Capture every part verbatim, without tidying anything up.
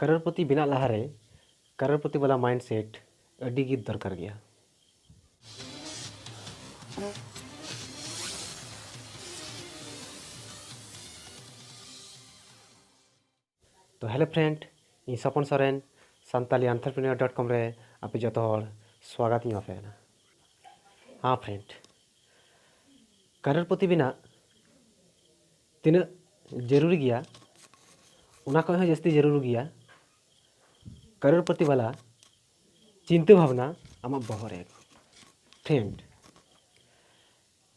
ᱠᱟᱨᱳᱨᱯᱚᱛᱤ ᱵᱮᱱᱟᱜ ᱞᱟᱦᱟᱨᱮ ᱠᱟᱨᱳᱨᱯᱚᱛᱤ ᱵᱟᱞᱟ ᱢᱟᱭᱤᱱᱰ ᱥᱮᱴ ᱟᱹᱰᱤ ᱜᱮ ᱫᱚᱨᱠᱟᱨ ᱜᱮᱭᱟ᱾ ᱛᱚ ᱦᱮᱞᱳ ᱯᱷᱨᱮᱱᱰ, ᱤᱧ ᱥᱚᱯᱚᱱ ᱥᱚᱨᱮᱱ, ᱥᱟᱱᱛᱟᱞᱤ ᱮᱱᱴᱟᱨᱯᱨᱮᱱᱤᱭᱚᱨ ᱰᱚᱴ ᱠᱚᱢ ᱨᱮ ᱟᱯᱮ ᱡᱚᱛᱚ ᱦᱚᱲ ᱥᱣᱟᱜᱟᱛ ᱤᱧ ᱮᱢᱟ ᱯᱮ ᱠᱟᱱᱟ᱾ ᱦᱮᱸ ᱯᱷᱨᱮᱱᱰ, ᱠᱟᱨᱳᱨᱯᱚᱛᱤ ᱵᱮᱱᱟᱜ ᱛᱤᱱᱟᱹᱜ ᱡᱟᱹᱨᱩᱨᱤ ᱜᱮᱭᱟ, ᱚᱱᱟ ᱠᱷᱚᱱ ᱦᱚᱸ ᱡᱟᱹᱥᱛᱤ ᱡᱟᱹᱨᱩᱨᱤ ᱜᱮᱭᱟ ᱠᱟᱨᱳᱨᱯᱚᱛᱤ ᱵᱟᱞᱟ ᱪᱤᱱᱛᱟᱹ ᱵᱷᱟᱵᱽᱱᱟ ᱟᱢᱟᱜ ᱵᱚᱦᱚᱜ ᱨᱮ᱾ ᱯᱷᱨᱮᱱᱰ,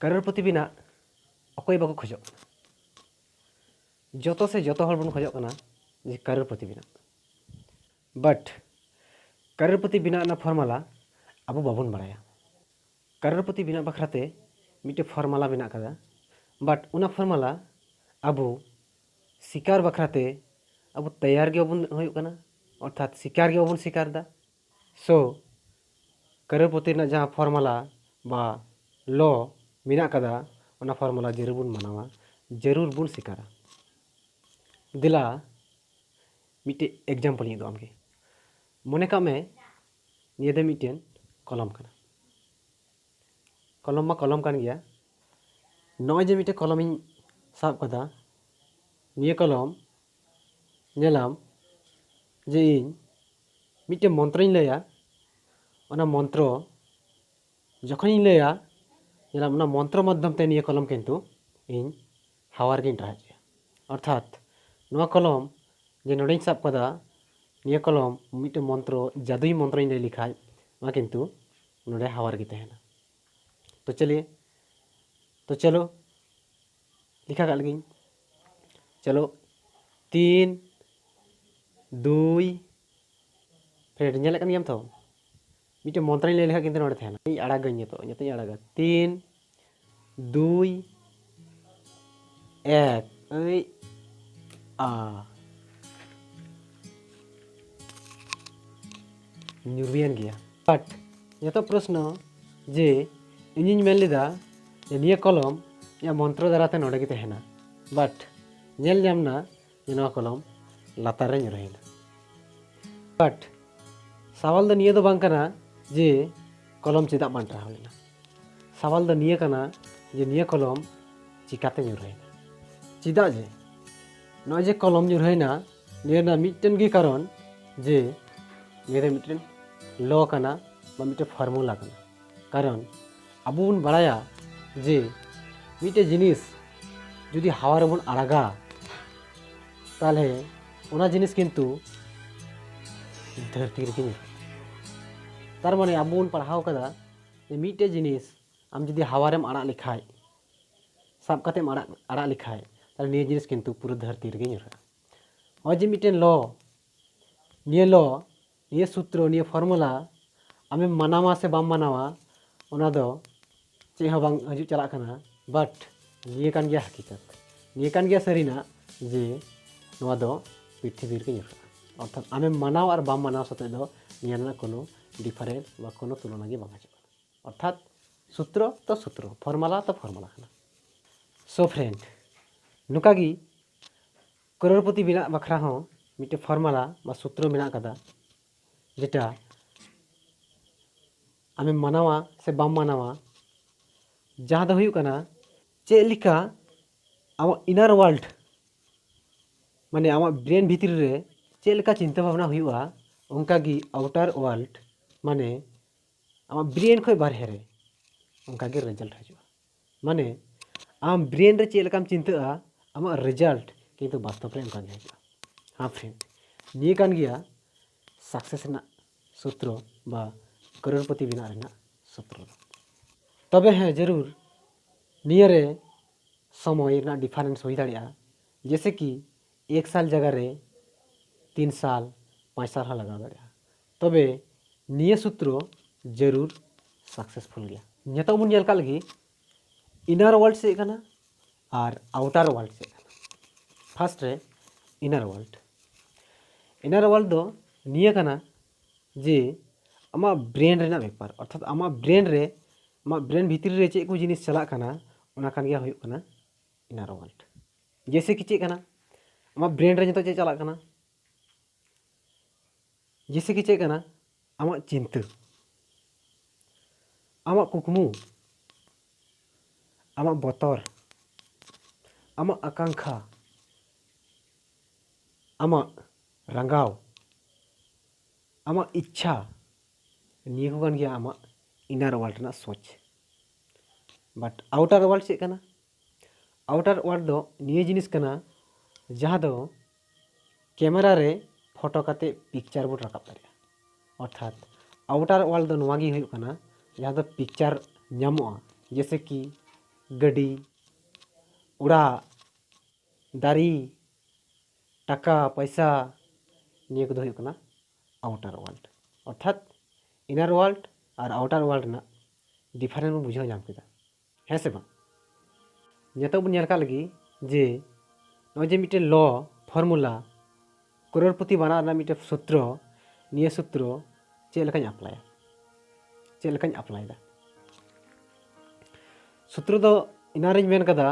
ᱠᱟᱨᱳᱨᱯᱚᱛᱤ ᱵᱮᱱᱟᱜ ᱚᱠᱚᱭ ᱵᱟᱠᱚ ᱠᱷᱚᱡᱚᱜ ᱠᱟᱱᱟ? ᱡᱚᱛᱚ ᱥᱮ ᱡᱚᱛᱚ ᱦᱚᱲ ᱵᱚᱱ ᱠᱷᱚᱡᱚᱜ ᱠᱟᱱᱟ ᱡᱮ ᱠᱟᱨᱳᱨᱯᱚᱛᱤ ᱵᱮᱱᱟᱜ᱾ ᱵᱟᱴ ᱠᱟᱨᱳᱨᱯᱚᱛᱤ ᱵᱮᱱᱟᱜ ᱨᱮᱱᱟᱜ ᱯᱷᱚᱨᱢᱩᱞᱟ ᱟᱵᱚ ᱵᱟᱵᱚᱱ ᱵᱟᱲᱟᱭᱟ᱾ ᱠᱟᱨᱳᱨᱯᱚᱛᱤ ᱵᱮᱱᱟᱜ ᱵᱟᱠᱷᱨᱟᱛᱮ ᱢᱤᱫᱴᱮᱱ ᱯᱷᱚᱨᱢᱩᱞᱟ ᱢᱮᱱᱟᱜ ᱠᱟᱫᱟ, ᱵᱟᱴ ᱚᱱᱟ ᱯᱷᱚᱨᱢᱩᱞᱟ ᱟᱵᱚ ᱥᱤᱠᱟᱨ ᱵᱟᱠᱷᱨᱟᱛᱮ ᱟᱵᱚ ᱛᱮᱭᱟᱨ ᱜᱮ ᱵᱟᱵᱚᱱ ᱦᱩᱭᱩᱜ ᱠᱟᱱᱟ, ᱚᱨᱛᱷᱟᱛ ᱥᱤᱠᱟᱨ ᱜᱮ ᱵᱟᱵᱚᱱ ᱥᱤᱠᱟᱨ ᱮᱫᱟ᱾ ᱥᱳ ᱠᱟᱨᱳᱨᱯᱚᱛᱤ ᱨᱮᱱᱟᱜ ᱡᱟᱦᱟᱸ ᱯᱷᱚᱨᱢᱩᱞᱟ ᱵᱟ ᱞᱚ ᱢᱮᱱᱟᱜ ᱠᱟᱫᱟ, ᱚᱱᱟ ᱯᱷᱚᱨᱢᱩᱞᱟ ᱡᱟᱹᱨᱩᱲ ᱵᱚᱱ ᱢᱟᱱᱟᱣᱟ, ᱡᱟᱹᱨᱩᱲ ᱵᱚᱱ ᱥᱤᱠᱟᱨᱟ᱾ ᱫᱮᱞᱟ ᱢᱤᱫᱴᱮᱡ ᱮᱠᱡᱟᱢᱯᱚᱞ ᱤᱧ ᱩᱫᱩᱜ ᱟᱢ ᱜᱮ᱾ ᱢᱚᱱᱮ ᱠᱟᱜ ᱢᱮ ᱱᱤᱭᱟᱹ ᱫᱚ ᱢᱤᱫᱴᱮᱱ ᱠᱚᱞᱚᱢ ᱠᱟᱱᱟ᱾ ᱠᱚᱞᱚᱢ ᱢᱟ ᱠᱚᱞᱚᱢ ᱠᱟᱱ ᱜᱮᱭᱟ᱾ ᱱᱚᱜᱼᱚᱭ ᱡᱮ ᱢᱤᱫᱴᱮᱱ ᱠᱚᱞᱚᱢᱤᱧ ᱥᱟᱵ ᱠᱟᱫᱟ, ᱱᱤᱭᱟᱹ ᱠᱚᱞᱚᱢ ᱧᱮᱞᱟᱢ ᱡᱮ ᱤᱧ ᱢᱤᱫᱴᱮᱱ ᱢᱚᱱᱛᱨᱚᱧ ᱞᱟᱹᱭᱟ, ᱚᱱᱟ ᱢᱚᱱᱛᱨᱚ ᱡᱚᱠᱷᱚᱱᱤᱧ ᱞᱟᱹᱭᱟ, ᱧᱮᱞᱟᱢ ᱚᱱᱟ ᱢᱚᱱᱛᱨᱚ ᱢᱟᱫᱽᱫᱷᱚᱢ ᱛᱮ ᱱᱤᱭᱟᱹ ᱠᱚᱞᱚᱢ ᱠᱤᱱᱛᱩ ᱤᱧ ᱦᱟᱣᱟ ᱨᱮᱜᱮᱧ ᱴᱟᱨᱦᱟᱣ ᱦᱚᱪᱚᱭᱟ᱾ ᱚᱨᱛᱷᱟᱛ ᱱᱚᱣᱟ ᱠᱚᱞᱚᱢ ᱡᱮ ᱱᱚᱰᱮᱧ ᱥᱟᱵ ᱠᱟᱫᱟ, ᱱᱤᱭᱟᱹ ᱠᱚᱞᱚᱢ ᱢᱤᱫᱴᱮᱱ ᱢᱚᱱᱛᱨᱚ, ᱡᱟᱫᱩᱭ ᱢᱚᱱᱛᱨᱚᱧ ᱞᱟᱹᱭ ᱞᱮᱠᱷᱟᱡ, ᱱᱚᱣᱟ ᱠᱤᱱᱛᱩ ᱱᱚᱰᱮ ᱦᱟᱣᱟ ᱨᱮᱜᱮ ᱛᱟᱦᱮᱱᱟ᱾ ᱛᱚ ᱪᱚᱞᱤᱭᱮ, ᱛᱚ ᱪᱚᱞᱚ ᱞᱮᱠᱷᱟ ᱠᱟᱜ ᱞᱮᱜᱤᱧ᱾ ᱪᱚᱞᱚ, ᱛᱤᱱ, ᱫᱩᱭ, ᱯᱷᱨᱮᱱᱰ, ᱧᱮᱞᱮᱫ ᱠᱟᱱ ᱜᱮᱭᱟᱢ ᱛᱚ? ᱢᱤᱫᱴᱮᱱ ᱢᱚᱱᱛᱨᱚᱧ ᱞᱟᱹᱭ ᱞᱮᱠᱷᱟᱱ ᱠᱤᱱᱛᱩ ᱱᱚᱰᱮ ᱛᱟᱦᱮᱱᱟ᱾ ᱤᱧ ᱟᱲᱟᱜᱟᱹᱧ ᱱᱤᱛᱚᱜ, ᱱᱤᱛᱚᱜ ᱤᱧ ᱟᱲᱟᱜᱟ᱾ ᱛᱤᱱ, ᱫᱩᱭ, ᱮᱠ, ᱟᱹᱭ, ᱟ᱾ ᱧᱩᱨᱩᱭᱮᱱ ᱜᱮᱭᱟ᱾ ᱵᱟᱴ ᱱᱤᱛᱚᱜ ᱯᱨᱚᱥᱱᱚ ᱡᱮ ᱤᱧᱤᱧ ᱢᱮᱱ ᱞᱮᱫᱟ ᱡᱮ ᱱᱤᱭᱟᱹ ᱠᱚᱞᱚᱢ ᱤᱧᱟᱹᱜ ᱢᱚᱱᱛᱨᱚ ᱫᱟᱨᱟᱭᱛᱮ ᱱᱚᱰᱮ ᱜᱮ ᱛᱟᱦᱮᱱᱟ, ᱵᱟᱴ ᱧᱮᱞ ᱧᱟᱢ ᱱᱟ ᱡᱮ ᱱᱚᱣᱟ ᱠᱚᱞᱚᱢ ᱞᱟᱛᱟᱨ ᱨᱮ ᱧᱩᱨᱦᱟᱹᱭᱮᱱᱟ᱾ But ᱥᱟᱣᱟᱞ ᱫᱚ ᱱᱤᱭᱟᱹ ᱫᱚ ᱵᱟᱝ ᱠᱟᱱᱟ ᱡᱮ ᱠᱚᱞᱚᱢ ᱪᱮᱫᱟᱜ ᱵᱟᱝ ᱴᱟᱨᱦᱟᱣ ᱞᱮᱱᱟ᱾ ᱥᱟᱣᱟᱞ ᱫᱚ ᱱᱤᱭᱟᱹ ᱠᱟᱱᱟ ᱡᱮ ᱱᱤᱭᱟᱹ ᱠᱚᱞᱚᱢ ᱪᱤᱠᱟᱛᱮ ᱧᱩᱨᱦᱟᱹᱭᱮᱱᱟ? ᱪᱮᱫᱟᱜ ᱡᱮ ᱱᱚᱜᱼᱚᱭ ᱡᱮ ᱠᱚᱞᱚᱢ ᱧᱩᱨᱦᱟᱹᱭᱮᱱᱟ, ᱱᱤᱭᱟᱹ ᱨᱮᱱᱟᱜ ᱢᱤᱫᱴᱮᱱ ᱜᱮ ᱠᱟᱨᱚᱱ ᱡᱮ ᱱᱤᱭᱟᱹ ᱫᱚ ᱢᱤᱫᱴᱮᱱ ᱞᱚ ᱠᱟᱱᱟ ᱵᱟ ᱢᱤᱫᱴᱮᱱ ᱯᱷᱚᱨᱢᱩᱞᱟ ᱠᱟᱱᱟ᱾ ᱠᱟᱨᱚᱱ ᱟᱵᱚ ᱵᱚᱱ ᱵᱟᱲᱟᱭᱟ ᱡᱮ ᱢᱤᱫᱴᱮᱱ ᱡᱤᱱᱤᱥ ᱡᱩᱫᱤ ᱦᱟᱣᱟ ᱨᱮᱵᱚᱱ ᱟᱲᱟᱜᱟ, ᱛᱟᱦᱚᱞᱮ ᱚᱱᱟ ᱡᱤᱱᱤᱥ ᱠᱤᱱᱛᱩ ᱫᱷᱟᱹᱨᱛᱤ ᱨᱮᱜᱮ ᱧᱩᱨᱦᱟᱹᱜᱼᱟ᱾ ᱛᱟᱨ ᱢᱟᱱᱮ ᱟᱵᱚ ᱵᱚᱱ ᱯᱟᱲᱦᱟᱣ ᱠᱟᱫᱟ ᱡᱮ ᱢᱤᱫᱴᱮᱡ ᱡᱤᱱᱤᱥ ᱟᱢ ᱡᱩᱫᱤ ᱦᱟᱣᱟ ᱨᱮᱢ ᱟᱲᱟᱜ ᱞᱮᱠᱷᱟᱡ, ᱥᱟᱵ ᱠᱟᱛᱮᱢ ᱟᱲᱟᱜ, ᱟᱲᱟᱜ ᱞᱮᱠᱷᱟᱡ, ᱛᱟᱦᱚᱞᱮ ᱱᱤᱭᱟᱹ ᱡᱤᱱᱤᱥ ᱠᱤᱱᱛᱩ ᱯᱩᱨᱟᱹ ᱫᱷᱟᱹᱨᱛᱤ ᱨᱮᱜᱮ ᱧᱩᱨᱦᱟᱹᱜᱼᱟ᱾ ᱱᱚᱜᱼᱚᱭ ᱡᱮ ᱢᱤᱫᱴᱮᱱ ᱞᱚ, ᱱᱤᱭᱟᱹ ᱞᱚ, ᱱᱤᱭᱟᱹ ᱥᱩᱛᱨᱚ, ᱱᱤᱭᱟᱹ ᱯᱷᱚᱨᱢᱩᱞᱟ ᱟᱢᱮᱢ ᱢᱟᱱᱟᱣᱟ ᱥᱮ ᱵᱟᱢ ᱢᱟᱱᱟᱣᱟ, ᱚᱱᱟ ᱫᱚ ᱪᱮᱫ ᱦᱚᱸ ᱵᱟᱝ ᱦᱤᱡᱩᱜ ᱪᱟᱞᱟᱜ ᱠᱟᱱᱟ᱾ But ᱱᱤᱭᱟᱹ ᱠᱟᱱ ᱜᱮᱭᱟ ᱦᱟᱹᱠᱤᱠᱟᱛ, ᱱᱤᱭᱟᱹ ᱠᱟᱱ ᱜᱮᱭᱟ ᱥᱟᱹᱨᱤᱱᱟᱜ ᱡᱮ ᱱᱚᱣᱟ ᱫᱚ ᱯᱨᱤᱛᱷᱤᱵᱤ ᱨᱮᱜᱮ ᱧᱩᱨᱦᱟᱹᱜᱼᱟ᱾ ᱚᱨᱛᱷᱟᱛ ᱟᱢᱮᱢ ᱢᱟᱱᱟᱣ ᱟᱨ ᱵᱟᱢ ᱢᱟᱱᱟᱣ ᱥᱟᱛᱮᱜ ᱫᱚ ᱱᱤᱭᱟᱹ ᱨᱮᱱᱟᱜ ᱠᱳᱱᱳ ᱰᱤᱯᱷᱟᱨᱮᱱᱥ ᱵᱟ ᱠᱳᱱᱳ ᱛᱩᱞᱚᱱᱟ ᱜᱮ ᱵᱟᱝ ᱦᱤᱡᱩᱜ ᱠᱟᱱᱟ᱾ ᱚᱨᱛᱷᱟᱛ ᱥᱩᱛᱨᱚ ᱛᱚ ᱥᱩᱛᱨᱚ, ᱯᱷᱚᱨᱢᱩᱞᱟ ᱛᱚ ᱯᱷᱚᱨᱢᱩᱞᱟ ᱠᱟᱱᱟ᱾ So friend, ᱱᱚᱝᱠᱟ ᱜᱮ ᱠᱨᱳᱨᱯᱚᱛᱤ ᱵᱮᱱᱟᱜ ᱵᱟᱠᱷᱨᱟ ᱦᱚᱸ ᱢᱤᱫᱴᱮᱱ ᱯᱷᱚᱨᱢᱩᱞᱟ ᱵᱟ ᱥᱩᱛᱨᱚ ᱢᱮᱱᱟᱜ ᱠᱟᱫᱟ, ᱡᱮᱴᱟ ᱟᱢᱮᱢ ᱢᱟᱱᱟᱣᱟ ᱥᱮ ᱵᱟᱢ ᱢᱟᱱᱟᱣᱟ, ᱡᱟᱦᱟᱸ ᱫᱚ ᱦᱩᱭᱩᱜ ᱠᱟᱱᱟ ᱪᱮᱫ ᱞᱮᱠᱟ ᱟᱢᱟᱜ inner world, ᱢᱟᱱᱮ ᱟᱢᱟᱜ ᱵᱨᱮᱱ ᱵᱷᱤᱛᱨᱤ ᱨᱮ ᱪᱮᱫ ᱞᱮᱠᱟ ᱪᱤᱱᱛᱟᱹ ᱵᱷᱟᱵᱽᱱᱟ ᱦᱩᱭᱩᱜᱼᱟ, ᱚᱱᱠᱟ ᱜᱮ outer world, ᱢᱟᱱᱮ ᱟᱢᱟᱜ ᱵᱨᱮᱱ ᱠᱷᱚᱱ ᱵᱟᱨᱦᱮ ᱨᱮ ᱚᱱᱠᱟ ᱜᱮ ᱨᱮᱡᱟᱞᱴ ᱦᱤᱡᱩᱜᱼᱟ᱾ ᱢᱟᱱᱮ ᱟᱢ ᱵᱨᱮᱱ ᱨᱮ ᱪᱮᱫ ᱞᱮᱠᱟᱢ ᱪᱤᱱᱛᱟᱹᱜᱼᱟ, ᱟᱢᱟᱜ ᱨᱮᱡᱟᱞᱴ ᱠᱤᱱᱛᱩ ᱵᱟᱥᱛᱚᱵ ᱨᱮ ᱚᱱᱠᱟ ᱜᱮ ᱦᱤᱡᱩᱜᱼᱟ᱾ ᱦᱮᱸ ᱯᱷᱨᱮᱱᱰ, ᱱᱤᱭᱟᱹ ᱠᱟᱱ ᱜᱮᱭᱟ ᱥᱟᱠᱥᱮᱥ ᱨᱮᱱᱟᱜ ᱥᱩᱛᱨᱚ ᱵᱟ ᱠᱨᱳᱨᱯᱚᱛᱤ ᱵᱮᱱᱟᱜ ᱨᱮᱱᱟᱜ ᱥᱩᱛᱨᱚ ᱫᱚ᱾ ᱛᱚᱵᱮ ᱦᱮᱸ, ᱡᱟᱹᱨᱩᱲ ᱱᱤᱭᱟᱹ ᱨᱮ ᱥᱚᱢᱚᱭ ᱨᱮᱱᱟᱜ ᱰᱤᱯᱷᱟᱨᱮᱱᱥ ᱦᱩᱭ ᱫᱟᱲᱮᱭᱟᱜᱼᱟ, ᱡᱮᱭᱥᱮ ᱠᱤ ᱮᱠ ᱥᱟᱞ ᱡᱟᱭᱜᱟ ᱨᱮ ᱛᱤᱱ ᱥᱟᱞ, ᱯᱟᱸᱪ ᱥᱟᱞ ᱦᱚᱸ ᱞᱟᱜᱟᱣ ᱫᱟᱲᱮᱭᱟᱜᱼᱟ᱾ ᱛᱚᱵᱮ ᱱᱤᱭᱟᱹ ᱥᱩᱛᱨᱚ ᱡᱟᱹᱨᱩᱲ ᱥᱟᱠᱥᱮᱥᱯᱷᱩᱞ ᱜᱮᱭᱟ᱾ ᱱᱤᱛᱚᱜ ᱵᱚᱱ ᱧᱮᱞ ᱠᱟᱜ ᱞᱮᱜᱮ inner world ᱪᱮᱫ ᱠᱟᱱᱟ ᱟᱨ outer world ᱪᱮᱫ ᱠᱟᱱᱟ᱾ ᱯᱷᱟᱥᱴ ᱨᱮ inner world᱾ Inner world ᱫᱚ ᱱᱤᱭᱟᱹ ᱠᱟᱱᱟ ᱡᱮ ᱟᱢᱟᱜ ᱵᱨᱮᱱ ᱨᱮᱱᱟᱜ ᱵᱮᱯᱟᱨ, ᱚᱨᱛᱷᱟᱛ ᱟᱢᱟᱜ ᱵᱨᱮᱱ ᱨᱮ, ᱟᱢᱟᱜ ᱵᱨᱮᱱ ᱵᱷᱤᱛᱨᱤ ᱨᱮ ᱪᱮᱫ ᱠᱚ ᱡᱤᱱᱤᱥ ᱪᱟᱞᱟᱜ ᱠᱟᱱᱟ, ᱚᱱᱟ ᱠᱟᱱ ᱜᱮᱭᱟ ᱦᱩᱭᱩᱜ ᱠᱟᱱᱟ inner world᱾ ᱡᱮᱭᱥᱮ ᱠᱤ ᱪᱮᱫ ᱠᱟᱱᱟ, ᱟᱢᱟᱜ ᱵᱨᱮᱱ ᱨᱮ ᱱᱤᱛᱚᱜ ᱪᱮᱫ ᱪᱟᱞᱟᱜ ᱠᱟᱱᱟ, ᱡᱮᱭᱥᱮ ᱠᱤ ᱪᱮᱫ ᱠᱟᱱᱟ? ᱟᱢᱟᱜ ᱪᱤᱱᱛᱟᱹ, ᱟᱢᱟᱜ ᱠᱩᱠᱢᱩ, ᱟᱢᱟᱜ ᱵᱚᱛᱚᱨ, ᱟᱢᱟᱜ ᱟᱠᱟᱝᱠᱷᱟ, ᱟᱢᱟᱜ ᱨᱟᱸᱜᱟᱣ, ᱟᱢᱟᱜ ᱤᱪᱪᱷᱟ, ᱱᱤᱭᱟᱹ ᱠᱚ ᱠᱟᱱ ᱜᱮᱭᱟ ᱟᱢᱟᱜ inner world ᱨᱮᱱᱟᱜ ᱥᱳᱪ᱾ But outer world ᱪᱮᱫ ᱠᱟᱱᱟ? Outer world ᱫᱚ ᱱᱤᱭᱟᱹ ᱡᱤᱱᱤᱥ ᱠᱟᱱᱟ, ᱡᱟᱦᱟᱸ ᱫᱚ ᱠᱮᱢᱮᱨᱟ ᱨᱮ ᱯᱷᱳᱴᱳ ᱠᱟᱛᱮ ᱯᱤᱠᱪᱟᱨ ᱵᱚᱱ ᱨᱟᱠᱟᱵ ᱫᱟᱲᱮᱭᱟᱜᱼᱟ᱾ ᱚᱨᱛᱷᱟᱛ outer world ᱫᱚ ᱱᱚᱣᱟ ᱜᱮ ᱦᱩᱭᱩᱜ ᱠᱟᱱᱟ, ᱡᱟᱦᱟᱸ ᱫᱚ ᱯᱤᱠᱪᱟᱨ ᱧᱟᱢᱚᱜᱼᱟ, ᱡᱮᱭᱥᱮ ᱠᱤ ᱜᱟᱹᱰᱤ, ᱚᱲᱟᱜ, ᱫᱟᱨᱮ, ᱴᱟᱠᱟ ᱯᱚᱭᱥᱟ, ᱱᱤᱭᱟᱹ ᱠᱚᱫᱚ ᱦᱩᱭᱩᱜ ᱠᱟᱱᱟ outer world᱾ ᱚᱨᱛᱷᱟᱛ inner world ᱟᱨ outer world ᱨᱮᱱᱟᱜ difference ᱵᱚᱱ ᱵᱩᱡᱷᱟᱹᱣ ᱧᱟᱢ ᱠᱮᱫᱟ, ᱦᱮᱸ ᱥᱮ ᱵᱟᱝ? ᱱᱤᱛᱚᱜ ᱵᱚᱱ ᱧᱮᱞ ᱠᱟᱜ ᱞᱮᱜᱮ ᱡᱮ ᱱᱚᱜᱼᱚᱭ ᱡᱮ ᱢᱤᱫᱴᱮᱱ law formula, ᱠᱨᱳᱨᱯᱚᱛᱤ ᱵᱟᱱᱟᱣ ᱨᱮᱱᱟᱜ ᱢᱤᱫᱴᱮᱱ ᱥᱩᱛᱨᱚ, ᱱᱤᱭᱟᱹ ᱥᱩᱛᱨᱚ ᱪᱮᱫ ᱞᱮᱠᱟᱧ ᱟᱯᱞᱟᱭᱟ, ᱪᱮᱫ ᱞᱮᱠᱟᱧ ᱟᱯᱞᱟᱭᱮᱫᱟ? ᱥᱩᱛᱨᱚ ᱫᱚ ᱮᱱᱟᱱ ᱨᱤᱧ ᱢᱮᱱ ᱠᱟᱫᱟ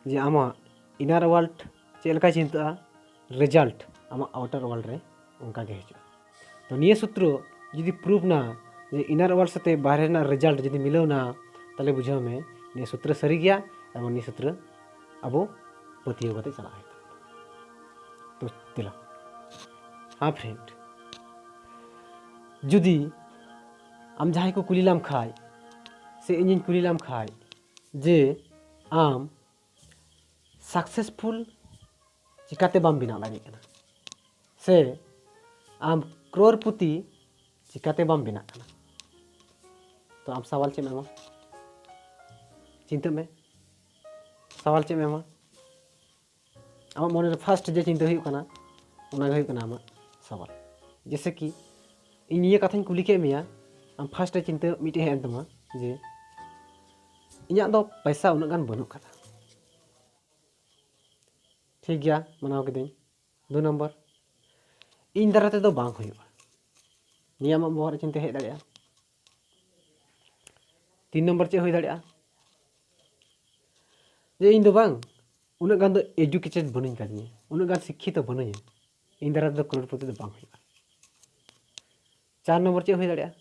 ᱡᱮ ᱟᱢᱟᱜ inner world ᱪᱮᱫ ᱞᱮᱠᱟᱭ ᱪᱤᱱᱛᱟᱹᱜᱼᱟ, result ᱟᱢᱟᱜ outer world ᱨᱮ ᱚᱱᱠᱟ ᱜᱮ ᱦᱤᱡᱩᱜᱼᱟ᱾ ᱛᱚ ᱱᱤᱭᱟᱹ ᱥᱩᱛᱨᱚ ᱡᱩᱫᱤ prove ᱱᱟ, ᱡᱮ inner world ᱥᱟᱛᱮ ᱵᱟᱦᱨᱮ ᱨᱮᱱᱟᱜ result ᱡᱩᱫᱤ ᱢᱤᱞᱟᱹᱣ ᱱᱟ, ᱛᱟᱦᱞᱮ ᱵᱩᱡᱷᱟᱹᱣ ᱢᱮ ᱱᱤᱭᱟᱹ ᱥᱩᱛᱨᱚ ᱥᱟᱹᱨᱤ ᱜᱮᱭᱟ, ᱮᱵᱚᱝ ᱱᱤᱭᱟᱹ ᱥᱩᱛᱨᱚ ᱟᱵᱚ ᱯᱟᱹᱛᱭᱟᱹᱣ ᱠᱟᱛᱮ ᱪᱟᱞᱟᱜ ᱦᱩᱭᱩᱜ ᱛᱟᱵᱚᱱᱟ᱾ ᱛᱚ ᱫᱮᱞᱟ, ᱦᱮᱸ friend, ᱡᱩᱫᱤ ᱟᱢ ᱡᱟᱦᱟᱸᱭ ᱠᱚ ᱠᱩᱞᱤ ᱞᱟᱢ ᱠᱷᱟᱡ, ᱥᱮ ᱤᱧᱤᱧ ᱠᱩᱞᱤ ᱞᱟᱢ ᱠᱷᱟᱡ ᱡᱮ ᱟᱢ successful ᱪᱤᱠᱟᱹᱛᱮ ᱵᱟᱢ ᱵᱮᱱᱟᱣ ᱫᱟᱲᱮᱭᱟᱜ ᱠᱟᱱᱟ, ᱥᱮ ᱟᱢ ᱠᱨᱳᱨᱯᱚᱛᱤ ᱪᱤᱠᱟᱹᱛᱮ ᱵᱟᱢ ᱵᱮᱱᱟᱜ ᱠᱟᱱᱟ, ᱛᱚ ᱟᱢ ᱥᱟᱣᱟᱞ ᱪᱮᱫ ᱮᱢ ᱮᱢᱟ? ᱪᱤᱱᱛᱟᱹᱜ ᱢᱮ, ᱥᱟᱣᱟᱞ ᱪᱮᱫ ᱮᱢ ᱮᱢᱟ? ᱟᱢᱟᱜ ᱢᱚᱱᱮ ᱨᱮ first ᱡᱮ ᱪᱤᱱᱛᱟᱹ ᱦᱩᱭᱩᱜ ᱠᱟᱱᱟ, ᱚᱱᱟ ᱜᱮ ᱦᱩᱭᱩᱜ ᱠᱟᱱᱟ ᱟᱢᱟᱜ ᱥᱟᱣᱟᱞ᱾ ᱡᱮᱭᱥᱮ ᱠᱤ ᱤᱧ ᱱᱤᱭᱟᱹ ᱠᱟᱛᱷᱟᱧ ᱠᱩᱞᱤ ᱠᱮᱫ ᱢᱮᱭᱟ, ᱟᱢ first ᱨᱮ ᱪᱤᱱᱛᱟᱹ ᱢᱤᱫᱴᱮᱡ ᱦᱮᱡ ᱮᱱ ᱛᱟᱢᱟ ᱡᱮ ᱤᱧᱟᱹᱜ ᱫᱚ ᱯᱚᱭᱥᱟ ᱩᱱᱟᱹᱜ ᱜᱟᱱ ᱵᱟᱹᱱᱩᱜ ᱠᱟᱫᱟ, ᱴᱷᱤᱠ ᱜᱮᱭᱟ, ᱢᱟᱱᱟᱣ ᱠᱤᱫᱟᱹᱧ᱾ ᱫᱩ ᱱᱚᱢᱵᱚᱨ, ᱤᱧ ᱫᱟᱨᱟᱭ ᱛᱮᱫᱚ ᱵᱟᱝ ᱦᱩᱭᱩᱜᱼᱟ, ᱱᱤᱭᱟᱹ ᱟᱢᱟᱜ ᱵᱚᱦᱚᱜ ᱨᱮ ᱪᱤᱱᱛᱟᱹ ᱦᱮᱡ ᱫᱟᱲᱮᱭᱟᱜᱼᱟ᱾ ᱛᱤᱱ ᱱᱚᱢᱵᱚᱨ ᱪᱮᱫ ᱦᱩᱭ ᱫᱟᱲᱮᱭᱟᱜᱼᱟ? ᱡᱮ ᱤᱧ ᱫᱚ ᱵᱟᱝ, ᱩᱱᱟᱹᱜ ᱜᱟᱱ ᱫᱚ educated ᱵᱟᱹᱱᱩᱧ ᱠᱟᱫᱤᱧᱟ, ᱩᱱᱟᱹᱜ ᱜᱟᱱ ᱥᱤᱠᱠᱷᱤᱛᱚ ᱵᱟᱹᱱᱩᱧᱟ, ᱤᱧ ᱫᱟᱨᱟᱭ ᱛᱮᱫᱚ ᱠᱨᱳᱨᱯᱚᱛᱤ ᱫᱚ ᱵᱟᱝ ᱦᱩᱭᱩᱜᱼᱟ᱾ ᱪᱟᱨ ᱱᱚᱢᱵᱚᱨ ᱪᱮᱫ ᱦᱩᱭ ᱫᱟᱲᱮᱭᱟᱜᱼᱟ?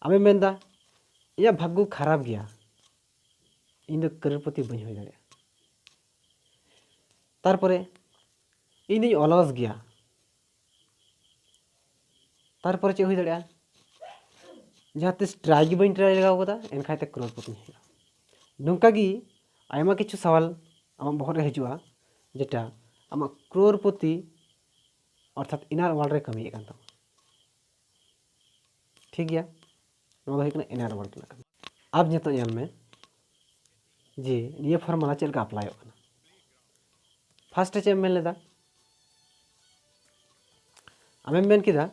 ᱟᱢᱮᱢ ᱢᱮᱱᱫᱟ, ᱤᱧᱟᱹᱜ ᱵᱷᱟᱜᱽᱜᱚ ᱠᱷᱟᱨᱟᱯ ᱜᱮᱭᱟ, ᱤᱧ ᱫᱚ ᱠᱨᱳᱨᱯᱚᱛᱤ ᱵᱟᱹᱧ ᱦᱩᱭ ᱫᱟᱲᱮᱭᱟᱜᱼᱟ᱾ ᱛᱟᱨᱯᱚᱨᱮ ᱤᱧ ᱫᱚᱧ ᱚᱞᱚᱥ ᱜᱮᱭᱟ᱾ ᱛᱟᱨᱯᱚᱨᱮ ᱪᱮᱫ ᱦᱩᱭ ᱫᱟᱲᱮᱭᱟᱜᱼᱟ? ᱡᱟᱦᱟᱸ ᱛᱤᱥ ᱴᱨᱟᱭ ᱜᱮ ᱵᱟᱹᱧ ᱴᱨᱟᱭ ᱞᱮᱜᱟᱣ ᱠᱟᱫᱟ, ᱮᱱᱠᱷᱟᱱ ᱛᱮ ᱠᱨᱳᱨᱯᱚᱛᱤᱧ ᱦᱩᱭᱩᱜᱼᱟ᱾ ᱱᱚᱝᱠᱟ ᱜᱮ ᱟᱭᱢᱟ ᱠᱤᱪᱷᱩ ᱥᱟᱣᱟᱞ ᱟᱢᱟᱜ ᱵᱚᱦᱚᱜ ᱨᱮ ᱦᱤᱡᱩᱜᱼᱟ, ᱡᱮᱴᱟ ᱟᱢᱟᱜ ᱠᱨᱳᱨᱯᱚᱛᱤ ᱚᱨᱛᱷᱟᱛ ᱤᱱᱟᱨ ᱣᱟᱨᱞᱰ ᱨᱮ ᱠᱟᱹᱢᱤᱭᱮᱫ ᱠᱟᱱ ᱛᱟᱢᱟ᱾ ᱴᱷᱤᱠ ᱜᱮᱭᱟ, ᱱᱚᱣᱟ ᱫᱚ ᱦᱩᱭᱩᱜ ᱠᱟᱱᱟ ᱤᱱᱟᱨ ᱣᱟᱨᱞᱰ ᱨᱮᱱᱟᱜ ᱠᱟᱹᱢᱤ᱾ ᱟᱨ ᱱᱤᱛᱚᱜ ᱧᱮᱞ ᱢᱮ ᱡᱮ ᱱᱤᱭᱟᱹ ᱯᱷᱚᱨᱢᱩᱞᱟ ᱪᱮᱫ ᱞᱮᱠᱟ ᱟᱯᱞᱟᱭᱚᱜ ᱠᱟᱱᱟ᱾ ᱯᱷᱟᱥᱴ ᱨᱮ ᱪᱮᱫ ᱮᱢ ᱢᱮᱱ ᱞᱮᱫᱟ? ᱟᱢᱮᱢ ᱢᱮᱱ ᱠᱮᱫᱟ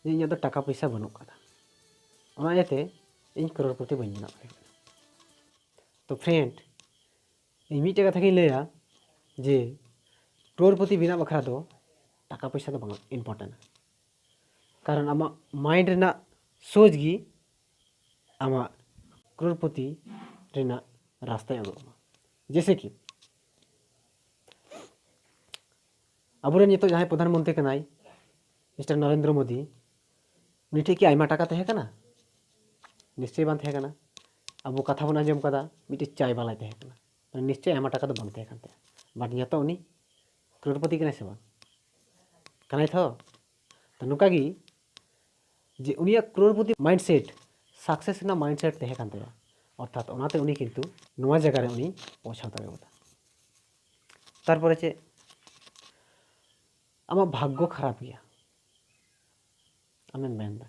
ᱡᱮ ᱤᱧᱟᱹᱜ ᱫᱚ ᱴᱟᱠᱟ ᱯᱚᱭᱥᱟ ᱵᱟᱹᱱᱩᱜ ᱠᱟᱫᱟ, ᱚᱱᱟ ᱤᱭᱟᱹᱛᱮ ᱤᱧ ᱠᱨᱳᱨᱯᱚᱛᱤ ᱵᱟᱹᱧ ᱵᱮᱱᱟᱣ ᱫᱟᱲᱮᱭᱟᱜ ᱠᱟᱱᱟ᱾ ᱛᱚ ᱯᱷᱨᱮᱱᱰ, ᱤᱧ ᱢᱤᱫᱴᱮᱡ ᱠᱟᱛᱷᱟ ᱜᱤᱧ ᱞᱟᱹᱭᱟ ᱡᱮ ᱠᱨᱳᱨᱯᱚᱛᱤ ᱵᱮᱱᱟᱣ ᱵᱟᱠᱷᱨᱟ ᱫᱚ ᱴᱟᱠᱟ ᱯᱚᱭᱥᱟ ᱫᱚ ᱵᱟᱝ ᱤᱢᱯᱚᱨᱴᱮᱱᱴ᱾ ᱠᱟᱨᱚᱱ ᱟᱢᱟᱜ ᱢᱟᱭᱤᱱᱰ ᱨᱮᱱᱟᱜ ᱥᱳᱪ ᱜᱮ ᱟᱢᱟᱜ ᱠᱨᱳᱨᱯᱚᱛᱤ ᱨᱮᱱᱟᱜ ᱨᱟᱥᱛᱟᱭ ᱩᱫᱩᱜ ᱟᱢᱟ᱾ ᱡᱮᱭᱥᱮ ᱠᱤ ᱟᱵᱚᱨᱮᱱ ᱱᱤᱛᱚᱜ ᱡᱟᱦᱟᱸᱭ ᱯᱨᱚᱫᱷᱟᱱ ᱢᱚᱱᱛᱨᱤ ᱠᱟᱱᱟᱭ, ᱢᱤᱥᱴᱟᱨ ᱱᱚᱨᱮᱱᱫᱨᱚ ᱢᱳᱫᱤ, ᱩᱱᱤ ᱴᱷᱮᱱ ᱠᱤ ᱟᱭᱢᱟ ᱴᱟᱠᱟ ᱛᱟᱦᱮᱸ ᱠᱟᱱᱟ? ᱱᱤᱥᱪᱚᱭ ᱵᱟᱝ ᱛᱟᱦᱮᱸ ᱠᱟᱱᱟ᱾ ᱟᱵᱚ ᱠᱟᱛᱷᱟ ᱵᱚᱱ ᱟᱸᱡᱚᱢ ᱠᱟᱫᱟ, ᱢᱤᱫᱴᱮᱡ ᱪᱟᱭ ᱵᱟᱞᱟᱭ ᱛᱟᱦᱮᱸ ᱠᱟᱱᱟ᱾ ᱱᱤᱥᱪᱚᱭ ᱟᱭᱢᱟ ᱴᱟᱠᱟ ᱫᱚ ᱵᱟᱝ ᱛᱟᱦᱮᱸ ᱠᱟᱱ ᱛᱟᱭᱟ, ᱵᱟᱴ ᱱᱤᱛᱚᱜ ᱩᱱᱤ ᱠᱨᱳᱨᱯᱚᱛᱤ ᱠᱟᱱᱟᱭ ᱥᱮ ᱵᱟᱝ? ᱠᱟᱱᱟᱭ ᱛᱚ᱾ ᱛᱚ ᱱᱚᱝᱠᱟ ᱜᱮ ᱡᱮ ᱩᱱᱤᱭᱟᱜ ᱠᱨᱳᱨᱯᱚᱛᱤ ᱢᱟᱭᱤᱱᱰᱥᱮᱴ, ᱥᱟᱠᱥᱮᱥ ᱨᱮᱱᱟᱜ ᱢᱟᱭᱤᱱᱰᱥᱮᱴ ᱛᱟᱦᱮᱸ ᱠᱟᱱ ᱛᱟᱭᱟ, ᱚᱨᱛᱷᱟᱛ ᱚᱱᱟᱛᱮ ᱩᱱᱤ ᱠᱤᱱᱛᱩ ᱱᱚᱣᱟ ᱡᱟᱭᱜᱟ ᱨᱮ ᱩᱱᱤ ᱯᱳᱣᱪᱷᱟᱣ ᱫᱟᱲᱮ ᱠᱟᱫᱟ᱾ ᱛᱟᱨᱯᱚᱨᱮ ᱪᱮᱫ? ᱟᱢᱟᱜ ᱵᱷᱟᱜᱽᱜᱚ ᱠᱷᱟᱨᱟᱯ ᱜᱮᱭᱟ, ᱟᱢᱮᱢ ᱢᱮᱱᱫᱟ᱾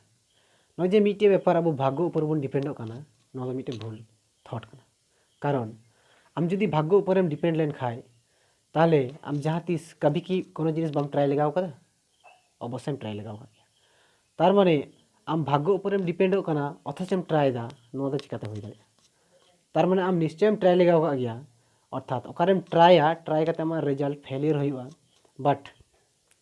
ᱱᱚᱜᱼᱚᱭ ᱡᱮ ᱢᱤᱫᱴᱮᱡ ᱵᱮᱯᱟᱨ ᱟᱵᱚ ᱵᱷᱟᱜᱽᱜᱚ ᱩᱯᱚᱨ ᱵᱚᱱ ᱰᱤᱯᱮᱱᱰᱚᱜ ᱠᱟᱱᱟ, ᱱᱚᱣᱟ ᱫᱚ ᱢᱤᱫᱴᱮᱡ ᱵᱷᱩᱞ ᱛᱷᱚᱴ ᱠᱟᱱᱟ᱾ ᱠᱟᱨᱚᱱ ᱟᱢ ᱡᱩᱫᱤ ᱵᱷᱟᱜᱽᱜᱚ ᱩᱯᱚᱨᱮᱢ ᱰᱤᱯᱮᱱᱰ ᱞᱮᱱᱠᱷᱟᱱ, ᱛᱟᱦᱚᱞᱮ ᱟᱢ ᱡᱟᱦᱟᱸ ᱛᱤᱥ ᱠᱟᱵᱷᱤ ᱠᱤ ᱠᱳᱱᱳ ᱡᱤᱱᱤᱥ ᱵᱟᱢ ᱴᱨᱟᱭ ᱞᱮᱜᱟᱣ ᱠᱟᱫᱟ? ᱚᱵᱚᱥᱥᱳᱭᱮᱢ ᱴᱨᱟᱭ ᱞᱮᱜᱟᱣ ᱠᱟᱜ ᱜᱮᱭᱟ᱾ ᱛᱟᱨ ᱢᱟᱱᱮ ᱟᱢ ᱵᱷᱟᱜᱽᱜᱚ ᱩᱯᱚᱨᱮᱢ ᱰᱤᱯᱮᱱᱰᱚᱜ ᱠᱟᱱᱟ, ᱚᱛᱷᱚᱪᱚᱢ ᱴᱨᱟᱭ ᱫᱟ, ᱱᱚᱣᱟ ᱫᱚ ᱪᱤᱠᱟᱛᱮ ᱦᱩᱭ ᱫᱟᱲᱮᱭᱟᱜᱼᱟ? ᱛᱟᱨ ᱢᱟᱱᱮ ᱟᱢ ᱱᱤᱥᱪᱚᱭᱮᱢ ᱴᱨᱟᱭ ᱞᱮᱜᱟᱣ ᱠᱟᱜ ᱜᱮᱭᱟ᱾ ᱚᱨᱛᱷᱟᱛ ᱚᱠᱟᱨᱮᱢ ᱴᱨᱟᱭᱟ, ᱴᱨᱟᱭ ᱠᱟᱛᱮ ᱟᱢᱟᱜ ᱨᱮᱡᱟᱞᱴ ᱯᱷᱮᱞᱤᱭᱟᱨ ᱦᱩᱭᱩᱜᱼᱟ, ᱵᱟᱴ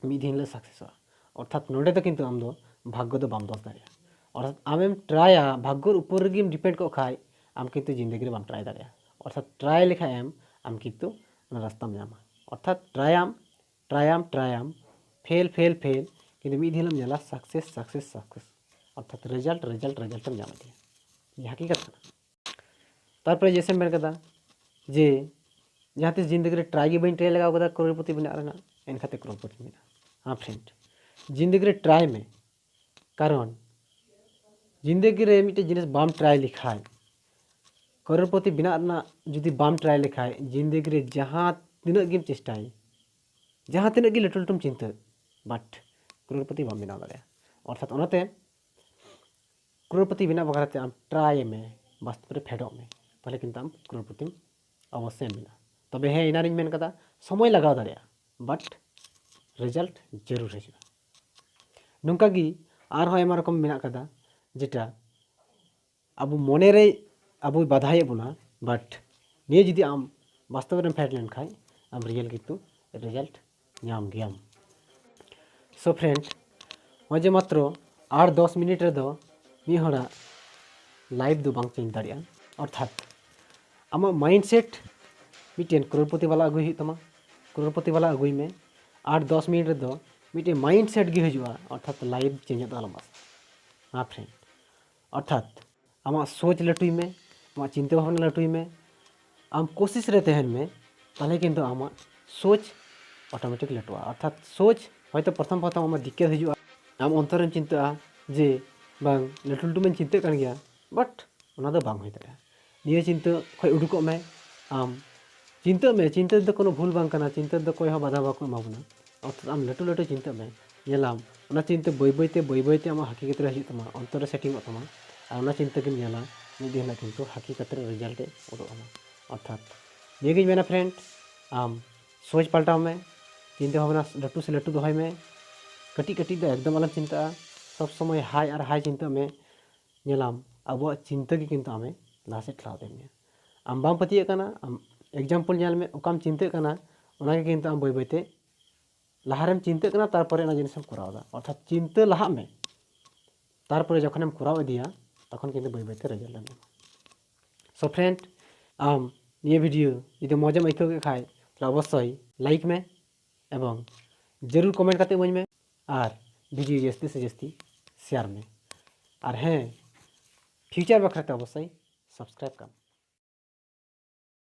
ᱢᱤᱫ ᱫᱤᱱ ᱦᱤᱞᱳᱜ ᱥᱟᱠᱥᱮᱥᱚᱜᱼᱟ᱾ ᱚᱨᱛᱷᱟᱛ ᱱᱚᱰᱮ ᱫᱚ ᱠᱤᱱᱛᱩ ᱟᱢ ᱫᱚ ᱵᱷᱟᱜᱽᱜᱚ ᱫᱚ ᱵᱟᱢ ᱫᱳᱥ ᱫᱟᱲᱮᱭᱟᱜᱼᱟ᱾ ᱚᱨᱛᱷᱟᱛ ᱟᱢᱮᱢ ᱴᱨᱟᱭᱟ, ᱵᱷᱟᱜᱽᱜᱚᱨ ᱩᱯᱚᱨ ᱨᱮᱜᱮᱢ ᱰᱤᱯᱮᱱᱰ ᱠᱚᱜ ᱠᱷᱟᱡ, ᱟᱢ ᱠᱤᱱᱛᱩ ᱡᱤᱱᱫᱮᱜᱤ ᱨᱮ ᱵᱟᱢ ᱴᱨᱟᱭ ᱫᱟᱲᱮᱭᱟᱜᱼᱟ᱾ ᱚᱨᱛᱷᱟᱛ ᱴᱨᱟᱭ ᱞᱮᱠᱷᱟᱡ ᱮᱢ, ᱟᱢ ᱠᱤᱱᱛᱩ ᱚᱱᱟ ᱨᱟᱥᱛᱟᱢ ᱧᱟᱢᱟ᱾ ᱚᱨᱛᱷᱟᱛ ᱴᱨᱟᱭᱟᱢ, ᱴᱨᱟᱭᱟᱢ, ᱴᱨᱟᱭᱟᱢ, ᱯᱷᱮᱞ, ᱯᱷᱮᱞ, ᱯᱷᱮᱞ, ᱠᱤᱱᱛᱩ ᱢᱤᱫ ᱫᱤᱱ ᱦᱤᱞᱳᱜ ᱧᱮᱞᱟ success success success, ᱚᱨᱛᱷᱟᱛ result result result ᱮᱢ ᱧᱟᱢ ᱤᱫᱤᱭᱟ᱾ ᱱᱤᱭᱟᱹ ᱦᱟᱹᱠᱤᱠᱟᱛ ᱠᱟᱱᱟ᱾ ᱛᱟᱨᱯᱚᱨᱮ ᱡᱮᱭᱥᱮᱢ ᱢᱮᱱ ᱠᱟᱫᱟ ᱡᱮ ᱡᱟᱦᱟᱸ ᱛᱤᱥ ᱡᱤᱱᱫᱮᱜᱤ ᱨᱮ ᱴᱨᱟᱭ ᱜᱮ ᱵᱟᱹᱧ ᱴᱨᱟᱭ ᱞᱮᱜᱟᱣ ᱠᱟᱫᱟ ᱠᱨᱳᱲᱯᱚᱛᱤ ᱵᱮᱱᱟᱜ ᱨᱮᱱᱟᱜ, ᱮᱱᱠᱷᱟᱛᱮ ᱠᱨᱳᱲᱯᱚᱛᱤ ᱵᱮᱱᱟᱜᱼᱟ᱾ ᱦᱮᱸ ᱯᱷᱨᱮᱱᱰ, ᱡᱤᱱᱫᱮᱜᱤ ᱨᱮ ᱴᱨᱟᱭ ᱢᱮ, ᱠᱟᱨᱚᱱ ᱡᱤᱱᱫᱮᱜᱤ ᱨᱮ ᱢᱤᱫᱴᱮᱡ ᱡᱤᱱᱤᱥ ᱵᱟᱢ ᱴᱨᱟᱭ ᱞᱮᱠᱷᱟᱡ, ᱠᱨᱳᱲᱯᱚᱛᱤ ᱵᱮᱱᱟᱜ ᱨᱮᱱᱟᱜ ᱡᱩᱫᱤ ᱵᱟᱢ ᱴᱨᱟᱭ ᱞᱮᱠᱷᱟᱡ, ᱡᱤᱱᱫᱮᱜᱤ ᱨᱮ ᱡᱟᱦᱟᱸ ᱛᱤᱱᱟᱹᱜ ᱜᱮᱢ ᱪᱮᱥᱴᱟᱭ, ᱡᱟᱦᱟᱸ ᱛᱤᱱᱟᱹᱜ ᱜᱮ ᱞᱟᱹᱴᱩ ᱞᱟᱹᱴᱩᱢ ᱪᱤᱱᱛᱟᱹ, ᱵᱟᱴ ᱠᱨᱳᱲᱯᱚᱛᱤ ᱵᱟᱢ ᱵᱮᱱᱟᱣ ᱫᱟᱲᱮᱭᱟᱜᱼᱟ᱾ ᱚᱨᱛᱷᱟᱛ ᱚᱱᱟᱛᱮ ᱠᱨᱳᱲᱯᱚᱛᱤ ᱵᱮᱱᱟᱜ ᱵᱟᱠᱷᱨᱟ ᱛᱮ ᱟᱢ ᱴᱨᱟᱭ ᱢᱮ, ᱵᱟᱥᱛᱚᱵ ᱨᱮ ᱯᱷᱮᱰᱚᱜ ᱢᱮ, ᱛᱟᱦᱚᱞᱮ ᱠᱤᱱᱛᱩ ᱟᱢ ᱠᱨᱳᱲᱯᱚᱛᱤᱢ ᱚᱵᱚᱥᱥᱳᱭ ᱵᱮᱱᱟᱜᱼᱟ᱾ ᱛᱚᱵᱮ ᱦᱮᱸ, ᱮᱱᱟᱱᱤᱧ ᱢᱮᱱ ᱠᱟᱫᱟ, ᱥᱚᱢᱚᱭ ᱞᱟᱜᱟᱣ ᱫᱟᱲᱮᱭᱟᱜᱼᱟ, ᱵᱟᱴ ᱨᱮᱡᱟᱞᱴ ᱡᱟᱹᱨᱩᱲ ᱦᱤᱡᱩᱜᱼᱟ᱾ ᱱᱚᱝᱠᱟ ᱜᱮ ᱟᱨᱦᱚᱸ ᱟᱭᱢᱟ ᱨᱚᱠᱚᱢ ᱢᱮᱱᱟᱜ ᱠᱟᱫᱟ, ᱡᱮᱴᱟ ᱟᱵᱚ ᱢᱚᱱᱮ ᱨᱮ ᱟᱵᱚᱭ ᱵᱟᱫᱷᱟᱭᱮᱫ ᱵᱚᱱᱟ, ᱵᱟᱴ ᱱᱤᱭᱟᱹ ᱡᱩᱫᱤ ᱟᱢ ᱵᱟᱥᱛᱚᱵ ᱨᱮᱢ ᱯᱷᱮᱰ ᱞᱮᱱᱠᱷᱟᱱ ᱟᱢ ᱨᱤᱭᱮᱞ ᱠᱤᱱᱛᱩ ᱨᱮᱡᱟᱞᱴ ᱧᱟᱢ ᱜᱮᱭᱟᱢ᱾ ᱥᱳ ᱯᱷᱨᱮᱱᱰ, ᱱᱚᱜᱼᱚᱭ ᱡᱮ ᱢᱟᱛᱨᱚ ᱟᱴ ᱫᱚᱥ ᱢᱤᱱᱤᱴ ᱨᱮᱫᱚ ᱢᱤᱫ ᱦᱚᱲᱟᱜ ᱞᱟᱭᱤᱯᱷ ᱫᱚ ᱵᱟᱝ ᱪᱮᱧᱡᱽ ᱫᱟᱲᱮᱭᱟᱜᱼᱟ᱾ ᱚᱨᱛᱷᱟᱛ ᱟᱢᱟᱜ ᱢᱟᱭᱤᱱᱰ ᱥᱮᱴ ᱢᱤᱫᱴᱮᱱ ᱠᱨᱳᱲᱯᱚᱛᱤ ᱵᱟᱞᱟ ᱟᱹᱜᱩᱭ ᱦᱩᱭᱩᱜ ᱛᱟᱢᱟ, ᱠᱨᱳᱲᱯᱚᱛᱤ ᱵᱟᱞᱟ ᱟᱹᱜᱩᱭ ᱢᱮ᱾ ᱟᱴ ᱫᱚᱥ ᱢᱤᱱᱤᱴ ᱨᱮᱫᱚ ᱢᱤᱫᱴᱮᱱ ᱢᱟᱭᱤᱱᱰ ᱥᱮᱴ ᱜᱮ ᱦᱤᱡᱩᱜᱼᱟ, ᱚᱨᱛᱷᱟᱛ ᱞᱟᱭᱤᱯᱷ ᱪᱮᱧᱡᱚᱜ ᱫᱚ ᱟᱞᱚᱢ ᱟᱥᱟ᱾ ᱦᱮᱸ ᱯᱷᱨᱮᱱᱰ, ᱚᱨᱛᱷᱟᱛ ᱟᱢᱟᱜ ᱥᱳᱪ ᱞᱟᱹᱴᱩᱭ ᱢᱮ, ᱟᱢᱟᱜ ᱪᱤᱱᱛᱟᱹ ᱵᱷᱟᱵᱽᱱᱟ ᱞᱟᱹᱴᱩᱭ ᱢᱮ, ᱟᱢ ᱠᱳᱥᱤᱥ ᱨᱮ ᱛᱟᱦᱮᱱ ᱢᱮ, ᱛᱟᱦᱚᱞᱮ ᱠᱤᱱᱛᱩ ᱟᱢᱟᱜ ᱥᱳᱪ ᱚᱴᱳᱢᱮᱴᱤᱠ ᱞᱟᱹᱴᱩᱜᱼᱟ᱾ ᱚᱨᱛᱷᱟᱛ ᱥᱳᱪ ᱦᱚᱭᱛᱳ ᱯᱨᱚᱛᱷᱚᱢ ᱯᱨᱚᱛᱷᱚᱢ ᱟᱢᱟᱜ ᱫᱤᱠᱠᱟᱛ ᱦᱤᱡᱩᱜᱼᱟ, ᱟᱢ ᱚᱱᱛᱚᱨᱮᱢ ᱪᱤᱱᱛᱟᱹᱜᱼᱟ ᱡᱮ ᱵᱟᱝ, ᱞᱟᱹᱴᱩ ᱞᱟᱹᱴᱩ ᱢᱟᱧ ᱪᱤᱱᱛᱟᱹᱜ ᱠᱟᱱ ᱜᱮᱭᱟ, ᱵᱟᱴ ᱚᱱᱟ ᱫᱚ ᱵᱟᱝ ᱦᱩᱭ ᱫᱟᱲᱮᱭᱟᱜᱼᱟ᱾ ᱱᱤᱭᱟᱹ ᱪᱤᱱᱛᱟᱹ ᱠᱷᱚᱱ ᱩᱰᱩᱠᱚᱜ ᱢᱮ, ᱟᱢ ᱪᱤᱱᱛᱟᱹᱜ ᱢᱮ, ᱪᱤᱱᱛᱟᱹ ᱫᱚ ᱠᱳᱱᱳ ᱵᱷᱩᱞ ᱵᱟᱝ ᱠᱟᱱᱟ, ᱪᱤᱱᱛᱟᱹ ᱫᱚ ᱚᱠᱚᱭ ᱦᱚᱸ ᱵᱟᱫᱷᱟ ᱵᱟᱠᱚ ᱮᱢᱟ ᱵᱚᱱᱟ᱾ ᱚᱨᱛᱷᱟᱛ ᱟᱢ ᱞᱟᱹᱴᱩ ᱞᱟᱹᱴᱩ ᱪᱤᱱᱛᱟᱹᱜ ᱢᱮ, ᱧᱮᱞᱟᱢ ᱚᱱᱟ ᱪᱤᱱᱛᱟᱹ ᱵᱟᱹᱭ ᱵᱟᱹᱭ ᱛᱮ ᱵᱟᱹᱭ ᱵᱟᱹᱭ ᱛᱮ ᱟᱢᱟᱜ ᱦᱟᱹᱠᱤᱜᱚᱛ ᱨᱮ ᱦᱤᱡᱩᱜ ᱛᱟᱢᱟ, ᱚᱱᱛᱚᱨ ᱨᱮ ᱥᱮᱴᱤᱝ ᱚᱜ ᱛᱟᱢᱟ, ᱟᱨ ᱚᱱᱟ ᱪᱤᱱᱛᱟᱹ ᱜᱮᱢ ᱧᱮᱞᱟ ᱢᱤᱫ ᱫᱤᱱ ᱦᱤᱞᱳᱜ ᱠᱤᱱᱛᱩ ᱦᱟᱹᱠᱤᱜᱚᱛ ᱨᱮ ᱨᱮᱡᱟᱞᱴ ᱮ ᱩᱫᱩᱜ ᱟᱢᱟ᱾ ᱚᱨᱛᱷᱟᱛ ᱱᱤᱭᱟᱹᱜᱤᱧ ᱢᱮᱱᱟ ᱯᱷᱨᱮᱱᱰ, ᱟᱢ ᱥᱳᱪ ᱯᱟᱞᱴᱟᱣ ᱢᱮ, ᱪᱤᱱᱛᱟᱹ ᱵᱷᱟᱵᱽᱱᱟ ᱞᱟᱹᱴᱩ ᱥᱮ ᱞᱟᱹᱴᱩ ᱫᱚᱦᱚᱭ ᱢᱮ, ᱠᱟᱹᱴᱤᱡ ᱠᱟᱹᱴᱤᱡ ᱫᱚ ᱮᱠᱫᱚᱢ ᱟᱞᱚᱢ ᱪᱤᱱᱛᱟᱹᱜᱼᱟ, ᱥᱚᱵᱽ ᱥᱚᱢᱚᱭ ᱦᱟᱭ ᱟᱨ ᱦᱟᱭ ᱪᱤᱱᱛᱟᱹᱜ ᱢᱮ᱾ ᱧᱮᱞᱟᱢ ᱟᱵᱚᱣᱟᱜ ᱪᱤᱱᱛᱟᱹ ᱜᱮ ᱠᱤᱱᱛᱩ ᱟᱢᱮ ᱞᱟᱦᱟ ᱥᱮᱫ ᱴᱷᱮᱞᱟᱣ ᱤᱫᱤ ᱢᱮᱭᱟ᱾ ᱟᱢ ᱵᱟᱢ ᱯᱟᱹᱛᱭᱟᱹᱜ ᱠᱟᱱᱟ, ᱟᱢ ᱮᱠᱡᱟᱢᱯᱚᱞ ᱧᱮᱞ ᱢᱮ, ᱚᱠᱟᱢ ᱪᱤᱱᱛᱟᱹᱜ ᱠᱟᱱᱟ ᱚᱱᱟᱜᱮ ᱠᱤᱱᱛᱩ ᱟᱢ ᱵᱟᱹᱭ ᱵᱟᱹᱭᱛᱮ ᱞᱟᱦᱟᱨᱮᱢ ᱪᱤᱱᱛᱟᱹᱜ ᱠᱟᱱᱟ, ᱛᱟᱨᱯᱚᱨᱮ ᱚᱱᱟ ᱡᱤᱱᱤᱥᱮᱢ ᱠᱚᱨᱟᱣ ᱮᱫᱟ᱾ ᱚᱨᱛᱷᱟᱛ ᱪᱤᱱᱛᱟᱹ ᱞᱟᱦᱟᱜ ᱢᱮ, ᱛᱟᱨᱯᱚᱨᱮ ᱡᱚᱠᱷᱚᱱᱮᱢ ᱠᱚᱨᱟᱣ ᱤᱫᱤᱭᱟ ᱛᱚᱠᱷᱚᱱ ᱠᱤᱱᱛᱩ ᱵᱟᱹᱭ ᱵᱟᱹᱭᱛᱮ ᱨᱮᱡᱟᱞᱴ ᱮᱢ ᱧᱟᱢᱟ᱾ ᱥᱳ ᱯᱷᱨᱮᱱᱰ, ᱟᱢ ᱱᱤᱭᱟᱹ ᱵᱷᱤᱰᱤᱭᱳ ᱡᱩᱫᱤ ᱢᱚᱡᱮᱢ ᱟᱹᱭᱠᱟᱹᱣ ᱠᱮᱫ ᱠᱷᱟᱡ, ᱛᱟᱦᱞᱮ ᱚᱵᱚᱥᱥᱳᱭ ᱞᱟᱭᱤᱠ ᱢᱮ ᱮᱵᱚᱝ ᱡᱟᱹᱨᱩᱲ ᱠᱚᱢᱮᱱᱴ ᱠᱟᱛᱮ ᱤᱢᱟᱹᱧ ᱢᱮ᱾ ᱟᱨ video ᱡᱟᱹᱥᱛᱤ ᱥᱮ ᱡᱟᱹᱥᱛᱤ share ᱢᱮ᱾ ᱟᱨ ᱦᱮᱸ, future ᱵᱟᱠᱷᱨᱟ ᱛᱮ ᱚᱵᱚᱥᱥᱳᱭ subscribe ᱠᱟᱜ ᱢᱮ᱾